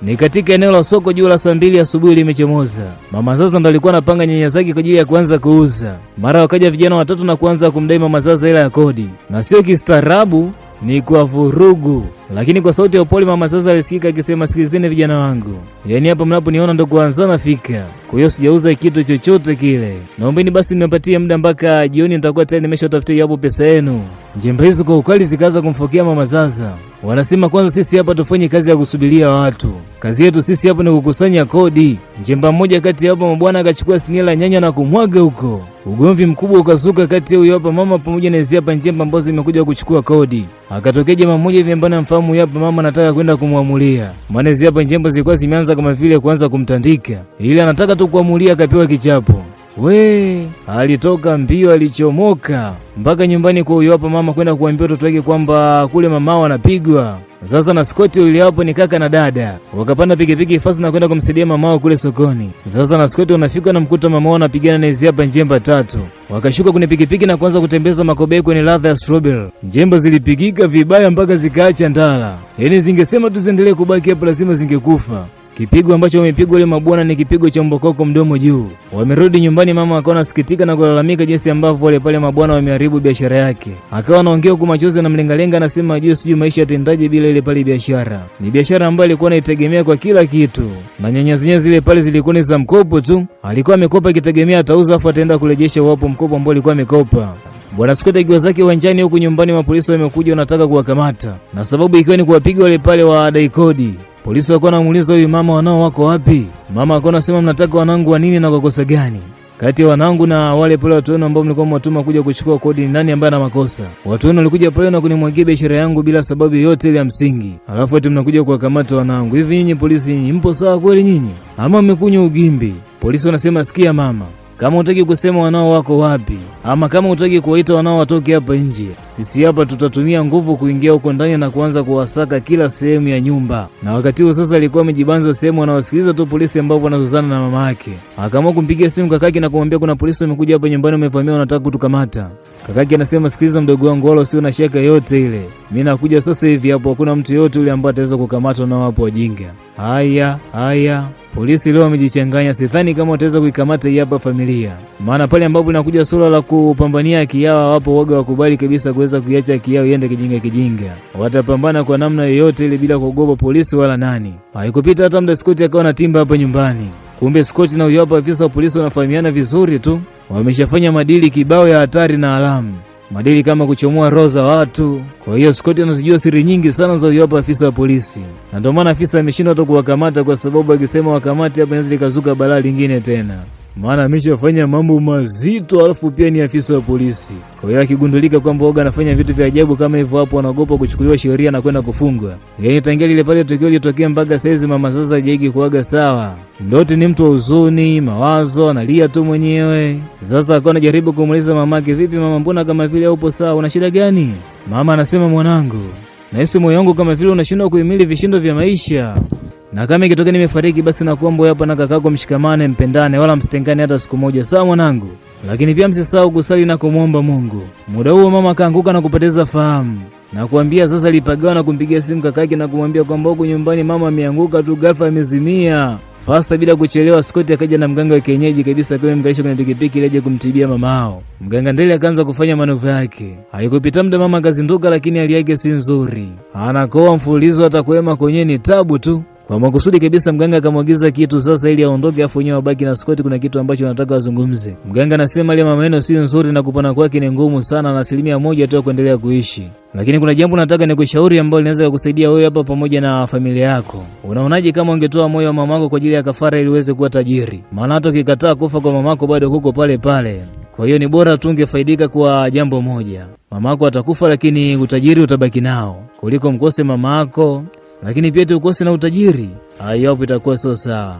Ni katika eneo la soko, jua la saa 2 asubuhi limechomoza. Mama Zaza ndo alikuwa anapanga nyanya zake kwa ajili ya kuanza kuuza. Mara wakaja vijana watatu na kuanza kumdai Mama Zaza hela ya kodi, na sio kistaarabu, ni kwa vurugu. Lakini kwa sauti ya upole Mama Zaza alisikika akisema, sikilizeni vijana wangu, yaani hapa mnaponiona ndo kuanza nafika, kwa hiyo sijauza kitu chochote kile. Naombeni basi mnipatie muda mpaka jioni, nitakuwa tayari nimeshatafutia hapo pesa yenu. Njembe hizo kwa ukali zikaanza kumfokea Mama Zaza. Wanasema kwanza sisi hapa tufanye kazi ya kusubiria watu, kazi yetu sisi hapa ni kukusanya kodi. Njemba mmoja kati ya hapo mabwana akachukua sinia la nyanya na kumwaga huko. Ugomvi mkubwa ukazuka kati ya huyo hapa mama pamoja na hizi hapa njemba ambazo zimekuja kuchukua kodi. Akatokea jamaa mmoja hivi ambaye anamfahamu huyo hapa mama, anataka kwenda kumwamulia, maana hizi hapa njemba zilikuwa zimeanza kama vile kuanza kumtandika, ili anataka tu kuamulia, akapewa kichapo. We, alitoka mbio, alichomoka mpaka nyumbani kwa huyo hapa mama kwenda kuambia watoto wake kwamba kule mamao anapigwa. Sasa na Scott yule hapo ni kaka na dada, wakapanda pikipiki fast na kwenda kumsaidia mamao kule sokoni. Sasa na Scott wanafika na mkuta mamao anapigana na hizi hapa njemba tatu. Wakashuka kwenye pikipiki na kuanza kutembeza makobe kwenye ladha ya strawberry. Njemba zilipigika vibaya mpaka zikaacha ndala, yaani zingesema tu ziendelee kubaki hapo lazima zingekufa. Kipigo ambacho wamepigwa wale mabwana ni kipigo cha mbokoko mdomo juu. Wamerudi nyumbani, mama akawa anasikitika na kulalamika jinsi ambavyo wale pale mabwana wameharibu biashara yake. Akawa anaongea huku machozi na mlengalenga, anasema ajue sijui maisha yatendaje bila ile pale biashara. Ni biashara ambayo alikuwa anaitegemea kwa kila kitu, na nyanya zenyewe zile pale zilikuwa ni za mkopo tu. Alikuwa amekopa akitegemea atauza afu ataenda kurejesha wapo mkopo ambao alikuwa amekopa. Bwana Scott akiwa zake uwanjani huku nyumbani, mapolisi wamekuja wanataka kuwakamata, na sababu ikiwa ni kuwapiga wale pale wa kodi. Polisi walikuwa wanamuuliza huyu mama, wanao wako wapi? Mama akawa anasema mnataka wanangu wa nini na kwa kosa gani? Kati ya wanangu na wale pale watu wenu ambao mlikuwa mwatuma kuja kuchukua kodi, ni nani ambaye ana makosa? Watu wenu walikuja pale na kunimwagia biashara yangu bila sababu yoyote ile ya msingi, alafu eti mnakuja kuwakamata wanangu. Hivi nyinyi polisi, nyinyi mpo sawa kweli nyinyi, ama mmekunywa ugimbi? Polisi wanasema sikia mama, kama hutaki kusema wanao wako wapi, ama kama hutaki kuwaita wanao watoke hapa nje, sisi hapa tutatumia nguvu kuingia huko ndani na kuanza kuwasaka kila sehemu ya nyumba. Na wakati huo sasa alikuwa amejibanza sehemu anawasikiliza tu polisi ambao wanazozana na mama yake. Akaamua kumpigia simu kakake na kumwambia kuna polisi wamekuja hapa nyumbani, wamevamia, wanataka kutukamata. Kakake anasema sikiliza mdogo wangu, wala usio na shaka yote ile, mimi nakuja sasa hivi hapo, hakuna mtu yote yule ambaye ataweza kukamatwa na wapo wajinga. Haya haya, polisi leo wamejichanganya, sidhani kama wataweza kuikamata hii hapa familia, maana pale ambapo inakuja suala la kupambania haki yao, wapo woga wakubali kabisa kuweza kuiacha haki yao iende kijinga kijinga. Watapambana kwa namna yoyote ile bila kuogopa polisi wala nani. Haikupita hata muda, Scott akawa na timba hapa nyumbani. Kumbe Scott na huyo hapa afisa wa polisi wanafahamiana vizuri tu, wameshafanya madili kibao ya hatari na alamu, madili kama kuchomoa roho za watu. Kwa hiyo Scott anazijua siri nyingi sana za huyo hapa afisa wa polisi, na ndio maana afisa ameshindwa hata kuwakamata, kwa sababu akisema wakamate hapa inaweza likazuka balaa lingine tena, maana ameshafanya mambo mazito, alafu pia ni afisa wa polisi. Kwa hiyo akigundulika kwamba oga anafanya vitu vya ajabu kama hivyo, hapo anaogopa kuchukuliwa sheria na kwenda kufungwa. Yaani tangia lile pale tukio lilitokea mpaka saizi mama sasa hajaiki kuaga sawa. Ndote ni mtu wa huzuni, mawazo, analia tu mwenyewe. Sasa akawa anajaribu kumuuliza mamake, vipi mama, mbona kama vile upo sawa, una shida gani? Mama anasema mwanangu, nahisi moyo wangu kama vile unashindwa kuhimili vishindo vya maisha, na kama ikitokea nimefariki basi nakuomba hapa na kakako mshikamane, mpendane, wala msitengane hata siku moja, sawa mwanangu? Lakini pia msisahau kusali na kumwomba Mungu. Muda huo mama akaanguka na kupoteza fahamu na kuambia sasa alipagawa na kumpigia simu kakake na kumwambia kwamba huku nyumbani mama ameanguka tu ghafla amezimia. Fasta bila kuchelewa, Scott akaja na mganga wa kienyeji kabisa akiwa amemkalisha kwenye pikipiki ili aje kumtibia mamao. Mganga Ndele akaanza kufanya manuva yake. Haikupita muda mama akazinduka, lakini hali yake si nzuri, anakoa mfululizo, hata kuhema kwenyewe ni tabu tu. Kwa makusudi kabisa mganga akamwagiza kitu sasa ili aondoke, afu wenyewe wabaki na Scott. Kuna kitu ambacho anataka wazungumze. Mganga anasema ile mama yenu si nzuri na kupona kwake ni ngumu sana na 1% tu ya kuendelea kuishi, lakini kuna jambo nataka nikushauri ambalo linaweza kukusaidia wewe hapa pamoja na familia yako. Unaonaje kama ungetoa moyo wa mamako kwa ajili ya kafara ili uweze kuwa tajiri? Maana hata ukikataa kufa kwa mamako bado kuko pale pale. Kwa hiyo ni bora tu ungefaidika kwa jambo moja, mamako atakufa, lakini utajiri utabaki nao, kuliko mkose mamako lakini pia tukose na utajiri. Hayo hapo itakuwa sio sawa.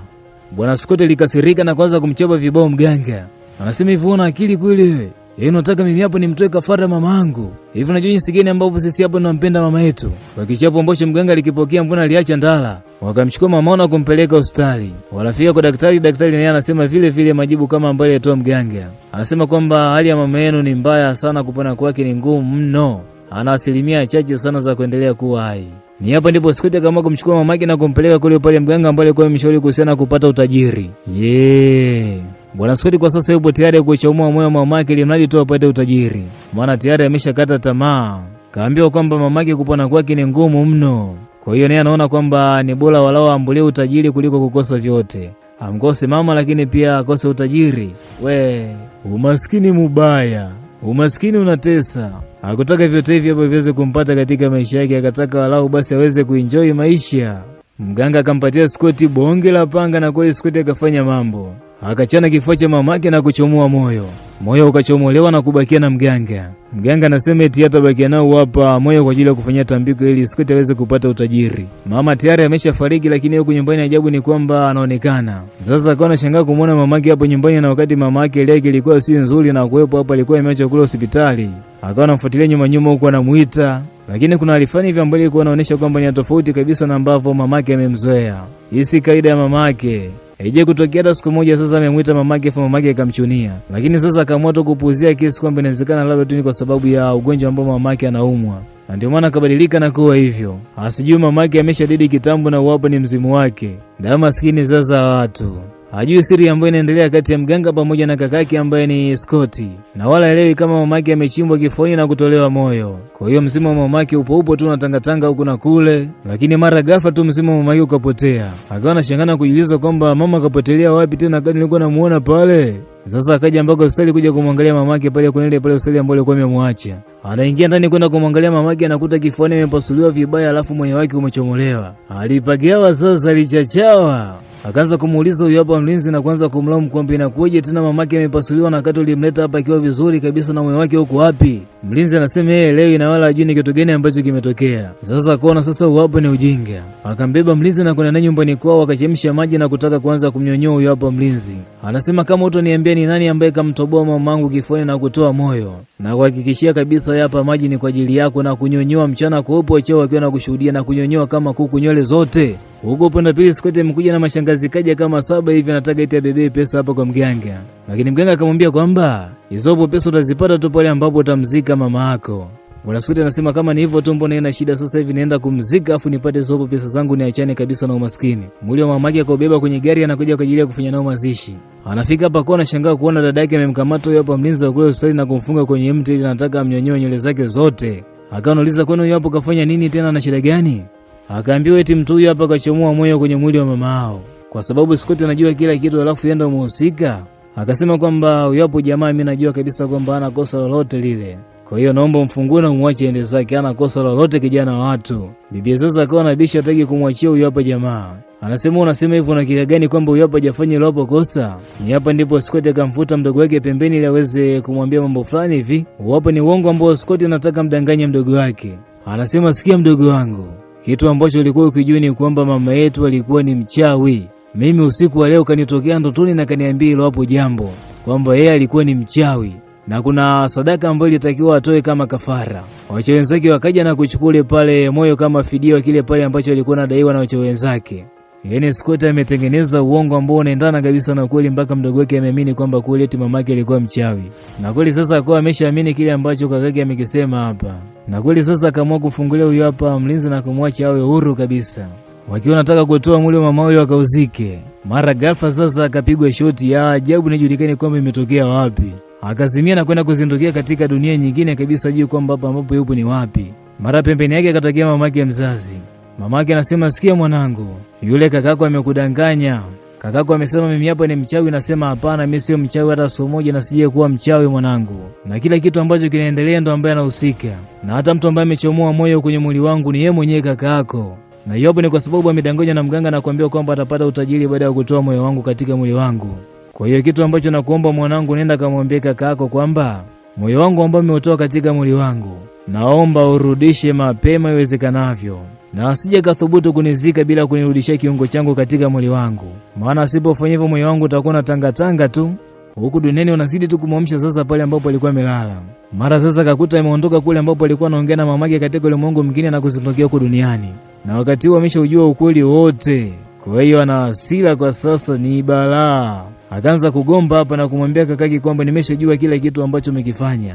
Bwana Scott alikasirika na kuanza kumchapa vibao mganga. Anasema hivi, una akili kweli wewe? Yaani unataka mimi hapo nimtoe kafara mamangu? Hivi unajua jinsi gani ambavyo sisi hapo tunampenda mama yetu? Kwa kichapo ambacho mganga alikipokea, mbona aliacha ndala. Wakamchukua mama na kumpeleka hospitali. Wanafika kwa daktari, daktari naye anasema vile vile majibu kama ambayo alitoa mganga. Anasema kwamba hali ya mama yenu ni mbaya sana, kupona kwake ni ngumu mno. Ana asilimia chache sana za kuendelea kuwa hai. Ni hapa ndipo Scott akaamua kumchukua mamake na kumpeleka kule pale mganga ambaye alikuwa amemshauri kuhusiana na kupata utajiri. Yeah. Bwana Scott kwa sasa yupo tayari kuchomoa moyo mamake ili mradi tu apate utajiri, maana tayari ameshakata tamaa. Kaambiwa kwamba mamake kupona kwake ni ngumu mno, kwa hiyo naye anaona kwamba ni bora walao ambulie utajiri kuliko kukosa vyote. Amkose mama lakini pia akose utajiri. We, umaskini mubaya, umaskini unatesa. Hakutaka vyote hivi hapo viweze kumpata katika maisha yake, akataka walau basi aweze kuenjoy maisha. Mganga akampatia Scott bonge la panga na kweli Scott akafanya mambo. Akachana kifua cha mamake na kuchomoa moyo. Moyo ukachomolewa na kubakia na mganga. Mganga anasema eti hatabakia nao hapa moyo kwa ajili ya kufanyia tambiko ili Scott aweze kupata utajiri. Mama tayari ameshafariki, lakini huku nyumbani ajabu ni kwamba anaonekana. Sasa akawa anashangaa kumuona mamake hapo nyumbani, na wakati mamake hali yake ilikuwa si nzuri na kuwepo hapo alikuwa ameacha kule hospitali. Akawa anamfuatilia nyuma nyuma huku anamuita, lakini kuna hali fulani hivi ambayo ilikuwa inaonyesha kwamba ni tofauti kabisa na ambavyo mamake amemzoea. Hii si kaida ya mamake. Haije kutokea hata siku moja. Sasa amemwita mamake afu mamake akamchunia, lakini sasa akaamua tu kupuuzia kesi kwamba inawezekana labda tu ni kwa sababu ya ugonjwa ambao mamake anaumwa, na ndio maana akabadilika na kuwa hivyo. Asijui mamake ameshadidi kitambo na uwapo ni mzimu wake. Da maskini sasa watu hajui siri ambayo inaendelea kati ya mganga pamoja na kakake ambaye ni Scott, na wala elewi kama mamake amechimbwa kifuani na kutolewa moyo. Kwa hiyo mzimu wa mamake upo upo tu unatangatanga huku na kule, lakini mara ghafla tu mzimu wa mamake ukapotea. Akawa anashangana kujiuliza kwamba mama kapotelea wapi tena, kani nilikuwa namuona pale. Sasa akaja mpaka hospitali kuja kumwangalia mamake pale kwenye ile pale hospitali ambayo alikuwa amemwacha. Anaingia ndani kwenda kumwangalia mamake, anakuta kifuani amepasuliwa vibaya, alafu moyo wake umechomolewa. Alipagawa sasa, alichachawa. Akaanza kumuuliza huyo hapa mlinzi na kuanza kumlaumu kwamba inakuwaje tena mamake amepasuliwa na wakati ulimleta hapa akiwa vizuri kabisa na moyo wake uko wapi? Mlinzi anasema yeye leo na wala hajui ni kitu gani ambacho kimetokea. Sasa akaona sasa huo ni ujinga. Akambeba mlinzi na kwenda naye nyumbani kwao, akachemsha maji na kutaka kuanza kumnyonyoa huyo hapa mlinzi. Anasema kama utoniambia ni nani ambaye kamtoboa mamangu kifuani na kutoa moyo, na kuhakikishia kabisa hapa maji ni kwa ajili yako, na kunyonyoa mchana kweupe wachao wakiwa na kushuhudia na kunyonyoa kama kuku nywele zote. Huko upande wa pili Scott amekuja na mashangazi kaja kama saba hivi, anataka eti abebee pesa hapa kwa mganga, lakini mganga akamwambia kwamba hizo pesa utazipata tu pale ambapo utamzika mama yako. Bwana Scott anasema kama ni hivyo tu, mbona ina shida sasa hivi naenda kumzika afu nipate hizo pesa zangu niachane kabisa na umaskini. Mwili wa mamake akaubeba kwenye gari, anakuja kwa ajili ya kufanya nao mazishi. Anafika hapa kwa anashangaa kuona dada yake amemkamata huyo hapa mlinzi wa kule hospitali na kumfunga kwenye mti ili anataka amnyonyoe nywele zake zote. Akawa kwani huyo hapo kafanya nini tena na shida gani? Akaambiwa eti mtu huyu hapa kachomoa moyo kwenye mwili wa mama yao. Kwa sababu Scott anajua kila kitu alafu yeye ndo muhusika. Akasema kwamba huyo hapo jamaa mimi najua kabisa kwamba hana kosa lolote lile. Kwa hiyo naomba mfungue na umwache ende zake, hana kosa lolote kijana wa watu. Bibi sasa akawa anabisha hataki kumwachia huyo hapa jamaa. Anasema unasema hivyo na kika gani kwamba huyo hapa hajafanya hilo hapo kosa? Ni hapa ndipo Scott akamvuta mdogo wake pembeni ili aweze kumwambia mambo fulani hivi. Hapo ni uongo ambao Scott anataka mdanganye mdogo wake. Anasema sikia mdogo wangu, kitu ambacho ulikuwa ukijua ni kwamba mama yetu alikuwa ni mchawi. Mimi usiku wa leo kanitokea ndotoni na kaniambia hilo hapo jambo kwamba yeye alikuwa ni mchawi na kuna sadaka ambayo ilitakiwa atoe kama kafara. Wachawi wenzake wakaja na kuchukua pale moyo kama fidia kile pale ambacho alikuwa anadaiwa na wachawi wenzake. Yaani Scott ametengeneza uongo ambao unaendana kabisa na kweli mpaka mdogo wake ameamini kwamba kweli eti mamake alikuwa mchawi. Na kweli sasa akawa ameshaamini kile ambacho kakake amekisema hapa. Na kweli sasa akaamua kufungulia huyo hapa mlinzi na kumwacha awe huru kabisa. Wakiwa wanataka kutoa mwili wa mama huyo akauzike. Mara ghafla sasa akapigwa shoti ya ajabu inajulikani kwamba imetokea wapi. Akazimia na kwenda kuzindukia katika dunia nyingine kabisa, juu kwamba hapa ambapo yupo ni wapi. Mara pembeni yake akatokea mamake mzazi. Mamake anasema, sikia mwanangu, yule kakako amekudanganya. Kakako amesema mimi hapa ni mchawi. Nasema hapana, mimi sio mchawi hata siku moja, na sije kuwa mchawi mwanangu, na kila kitu ambacho kinaendelea ndo ambaye anahusika, na hata mtu ambaye amechomoa moyo kwenye mwili wangu ni yeye mwenyewe kakako. Na hiyo ni kwa sababu amedanganywa na mganga na kuambiwa kwamba atapata utajiri baada ya kutoa moyo wangu katika mwili wangu. Kwa hiyo kitu ambacho nakuomba mwanangu, nenda kamwambie kakako kwamba moyo wangu ambao umeutoa katika mwili wangu naomba urudishe mapema iwezekanavyo, na asije kathubutu kunizika bila kunirudishia kiungo changu katika mwili wangu, maana asipofanya hivyo moyo wangu utakuwa na tangatanga tu huku duniani. Wanazidi tu kumwamsha sasa pale ambapo alikuwa amelala. Mara sasa akakuta ameondoka kule ambapo alikuwa anaongea na mamake katika ulimwengu mwingine na kuzindokea huku duniani, na wakati huo ameshaujua ukweli wote. Kwa hiyo ana hasira kwa sasa, ni balaa. Akaanza kugomba hapa na kumwambia kakake kwamba nimeshajua kila kitu ambacho umekifanya.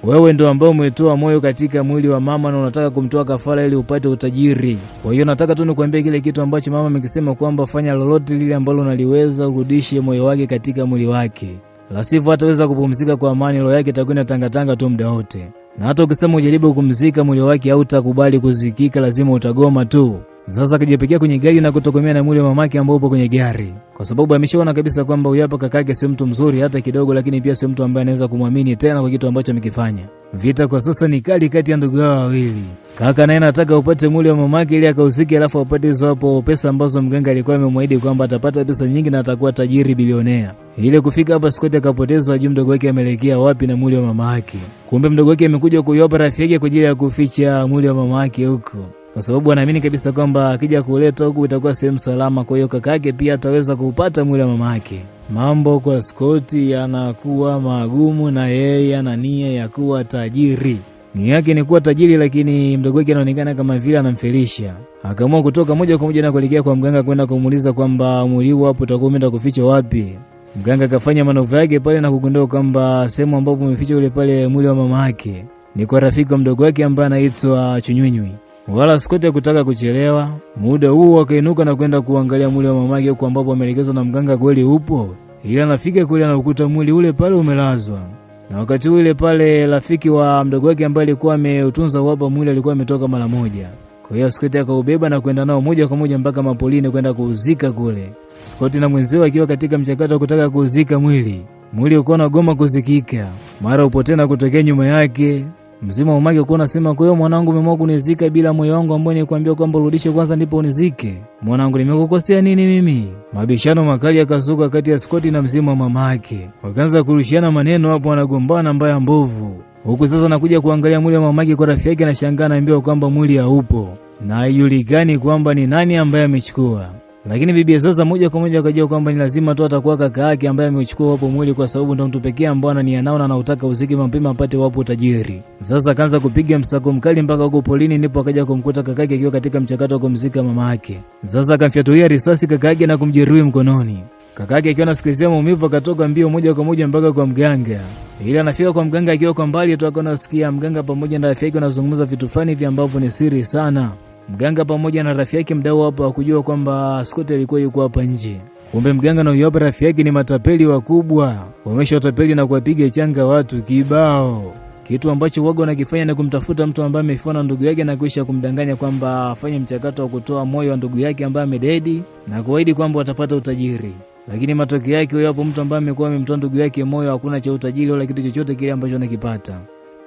Wewe ndo ambao umetoa moyo katika mwili wa mama na unataka kumtoa kafara ili upate utajiri. Kwa hiyo nataka tu nikuambie kile kitu ambacho mama amekisema kwamba fanya lolote lile ambalo unaliweza urudishe moyo wake katika mwili wake. La sivyo hataweza kupumzika kwa amani, roho yake itakuwa inatangatanga tu muda wote. Na hata ukisema ujaribu kumzika mwili wake hautakubali kuzikika, lazima utagoma tu. Sasa akajipikia kwenye gari na kutokomea na mwili wa mamake ambao upo kwenye gari, kwa sababu ameshaona kabisa kwamba huyu hapa kakake sio mtu mzuri hata kidogo, lakini pia sio mtu ambaye anaweza kumwamini tena kwa kitu ambacho amekifanya. Vita kwa sasa ni kali kati ya ndugu hao wawili. Kaka naye anataka upate mwili wa mamake ili akauzike, alafu apate hizo hapo pesa ambazo mganga alikuwa amemwahidi kwamba atapata pesa nyingi na atakuwa tajiri bilionea. Ile kufika hapa Scott akapotezwa, hajui mdogo wake ameelekea wapi na mwili wa mama yake. Kumbe mdogo wake amekuja kuiomba rafiki yake kwa ajili ya kuficha mwili wa mama yake huko, kwa sababu anaamini kabisa kwamba akija kuleta huku itakuwa sehemu salama. Kwa hiyo kaka yake pia ataweza kuupata mwili wa mama yake. Mambo kwa Scott yanakuwa magumu, na yeye ana nia ya kuwa tajiri. Nia yake ni kuwa tajiri, lakini mdogo wake anaonekana kama vile anamfelisha. Akaamua kutoka moja kwa moja na kuelekea kwa mganga kwenda kumuuliza kwamba mwili huu hapo utakuwa umeenda kufichwa wapi. Mganga akafanya manovu yake pale na kugundua kwamba sehemu ambapo umefichwa ule pale mwili wa mama yake ni kwa rafiki wa mdogo wake ambaye anaitwa Chunywinywi. Wala Scott hakutaka kuchelewa. Muda huo akainuka na kwenda kuangalia mwili wa mamake huko ambapo ameelekezwa na mganga kweli upo. Ila anafika kule anaukuta mwili ule pale umelazwa. Na wakati ule pale rafiki wa mdogo wake ambaye alikuwa ameutunza hapa mwili alikuwa ametoka mara moja. Kwa hiyo Scott akaubeba na kwenda nao moja kwa moja mpaka mapolini kwenda kuuzika kule. Scott na mwenzao akiwa katika mchakato wa kutaka kuuzika mwili. Mwili ulikuwa unagoma kuzikika. Mara upo tena kutokea nyuma yake. Mzima mamake uko unasema, kwa hiyo mwanangu umeamua kunizika bila moyo wangu ambao nilikwambia kwamba urudishe kwanza ndipo unizike. Mwanangu nimekukosea nini mimi? Mabishano makali yakazuka kati ya Scott na mzima wa mamake. Wakaanza kurushiana maneno hapo, wanagombana mbaya mbovu. Huku sasa nakuja kuangalia mwili wa mamake kwa rafiki yake, anashangaa anaambiwa kwamba mwili haupo na haijulikani kwamba ni nani ambaye amechukua. Lakini bibi sasa moja kwa moja akajua kwamba ni lazima tu atakuwa kaka yake ambaye amechukua wapo mwili, kwa sababu ndo mtu pekee ambao anania nao na anautaka uziki mapema apate wapo utajiri. Sasa akaanza kupiga msako mkali mpaka huko polini, ndipo akaja kumkuta kaka yake akiwa katika mchakato wa kumzika mama yake. Sasa akamfyatulia risasi kaka yake na kumjeruhi mkononi. Kaka yake akiwa anasikilizia maumivu akatoka mbio moja kwa moja mpaka kwa mganga. Ila anafika kwa mganga akiwa kwa mbali tu akaona sikia mganga pamoja na rafiki yake wanazungumza vitu fulani hivi ambavyo ni siri sana. Mganga pamoja na rafiki yake mdau hapo hakujua kwamba Scott alikuwa yuko hapa nje. Kumbe mganga na huyo rafiki yake ni matapeli wakubwa. Wamesha watapeli na kuwapiga changa watu kibao. Kitu ambacho waga wanakifanya ni kumtafuta mtu ambaye amefiwa na ndugu yake na kisha kumdanganya kwamba afanye mchakato wa kutoa moyo wa ndugu yake ambaye amededi na kuahidi kwamba watapata utajiri. Lakini matokeo yake huyo hapo mtu ambaye amekuwa amemtoa ndugu yake moyo, hakuna cha utajiri wala kitu chochote kile ambacho anakipata.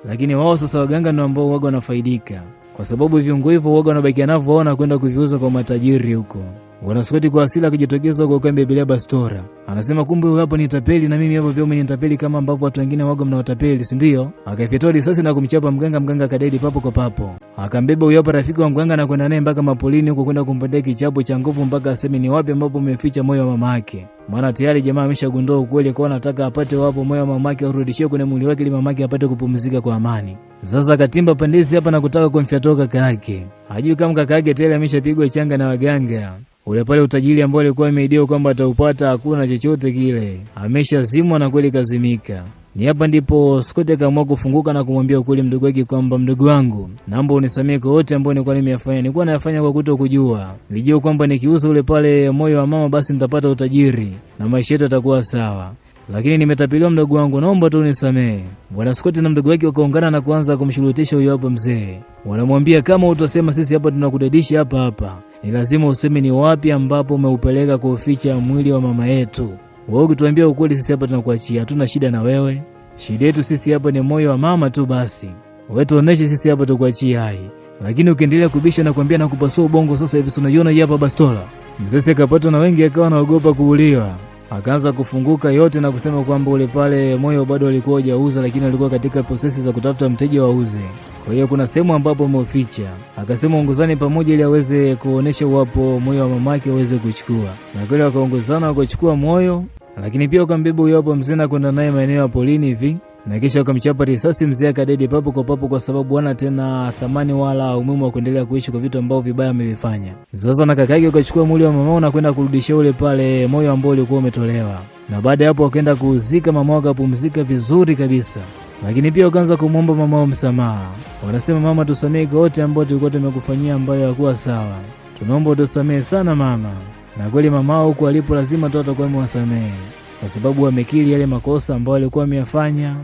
Lakini wao sasa waganga ndio ambao waga wanafaidika, kwa sababu viungo hivyo waga wanabakia navyo wao na kwenda kuviuza kwa matajiri huko. Bwana Scott kwa hasira akijitokeza kwa kambi bila bastora. Anasema kumbe huyu hapo ni tapeli na mimi hapo pia umenitapeli kama ambavyo watu wengine waga mnawatapeli, si ndio? Akaifyatua risasi na kumchapa mganga, mganga akadedi papo kwa papo. Akambeba huyo hapo rafiki wa mganga na kwenda naye mpaka mapolini huko kwenda kumpatia kichapo cha nguvu mpaka aseme ni wapi ambapo umeficha moyo wa mama yake. Maana tayari jamaa ameshagundua ukweli, kwa anataka apate wapo moyo wa mamake arudishie kwenye mwili wake ili mamake apate kupumzika kwa amani. Sasa akatimba pandisi hapa na kutaka kumfyatua kaka yake. Hajui kama kaka yake tayari ameshapigwa changa na waganga. Ule pale utajiri ambao alikuwa ameidiwa kwamba ataupata hakuna chochote kile. Ameshazimwa na kweli kazimika. Ni hapa ndipo Scott akaamua kufunguka na kumwambia ukweli mdogo wake kwamba mdogo wangu, naomba unisamehe kwa yote ambayo nilikuwa nimeyafanya. Nilikuwa nayafanya kwa kutokujua. Nilijua kwamba nikiuza ule pale moyo wa mama basi nitapata utajiri na maisha yetu yatakuwa sawa. Lakini nimetapeliwa mdogo wangu, naomba tu unisamehe. Bwana Scott na mdogo wake wakaungana na kuanza kumshurutisha huyo hapo mzee. Wanamwambia kama utasema sisi hapa tunakudadisha hapa hapa, ni lazima useme ni wapi ambapo umeupeleka kuuficha mwili wa mama yetu. Wewe ukituambia ukweli sisi hapa tunakuachia, hatuna shida na wewe. Shida yetu sisi hapa ni moyo wa mama tu basi. Wewe tuoneshe sisi hapa tukuachie hai. Lakini ukiendelea kubisha na kuambia na kupasua ubongo sasa hivi unaiona hii hapa bastola. Mzee akapatwa na wengi akawa anaogopa kuuliwa. Akaanza kufunguka yote na kusema kwamba ule pale moyo bado alikuwa hajauza, lakini alikuwa katika prosesi za kutafuta mteja wauze. Kwa hiyo kuna sehemu ambapo ameuficha. Akasema ongozani pamoja ili aweze kuonesha uwapo moyo wa mamake aweze kuchukua. Na kweli wakaongozana wakachukua moyo, lakini pia wakambeba huyo hapo mzee na kwenda naye maeneo ya polini hivi. Na kisha wakamchapa risasi mzee akadedi papo kwa papo, kwa sababu hana tena thamani wala umuhimu wa kuendelea kuishi kwa vitu ambavyo vibaya amevifanya. Sasa na kaka yake wakachukua mwili wa mamao na kwenda kurudishia ule pale moyo ambao ulikuwa umetolewa. Na baada ya hapo wakaenda kuuzika, mamao akapumzika vizuri kabisa. Lakini pia wakaanza kumwomba mama wao msamaha. Wanasema, mama, tusamehe kwa wote ambao tulikuwa tumekufanyia ambayo hayakuwa sawa, tunaomba utusamehe sana mama. Na kweli mama wao huko alipo lazima tu atakuwa amewasamehe kwa sababu wamekiri yale makosa ambayo walikuwa wameyafanya.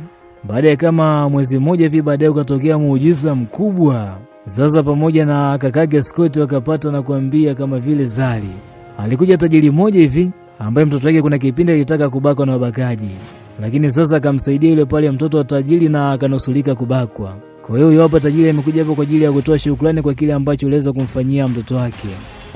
Baada ya kama mwezi mmoja hivi baadaye ukatokea muujiza mkubwa. Zaza pamoja na kakake Scott wakapata na kuambia kama vile Zari alikuja tajiri mmoja hivi ambaye mtoto wake kuna kipindi alitaka kubakwa na wabakaji, lakini sasa akamsaidia yule pale mtoto wa tajiri na akanusurika kubakwa. Kwa hiyo huyo hapa tajiri amekuja hapo kwa ajili ya kutoa shukrani kwa kile ambacho uliweza kumfanyia mtoto wake.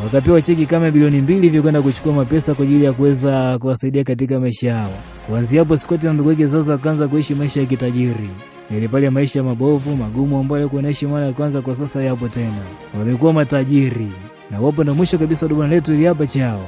Wakapewa cheki kama bilioni 2 hivi kwenda kuchukua mapesa kwa ajili ya kuweza kuwasaidia katika maisha yao. Kuanzia hapo Scott na ndugu yake sasa wakaanza kuishi maisha ya kitajiri. Ile pale maisha mabovu magumu ambayo alikuwa anaishi mara ya kwanza kwa sasa yapo tena. Wamekuwa matajiri. Na wapo na mwisho kabisa bwana letu ili hapa chao.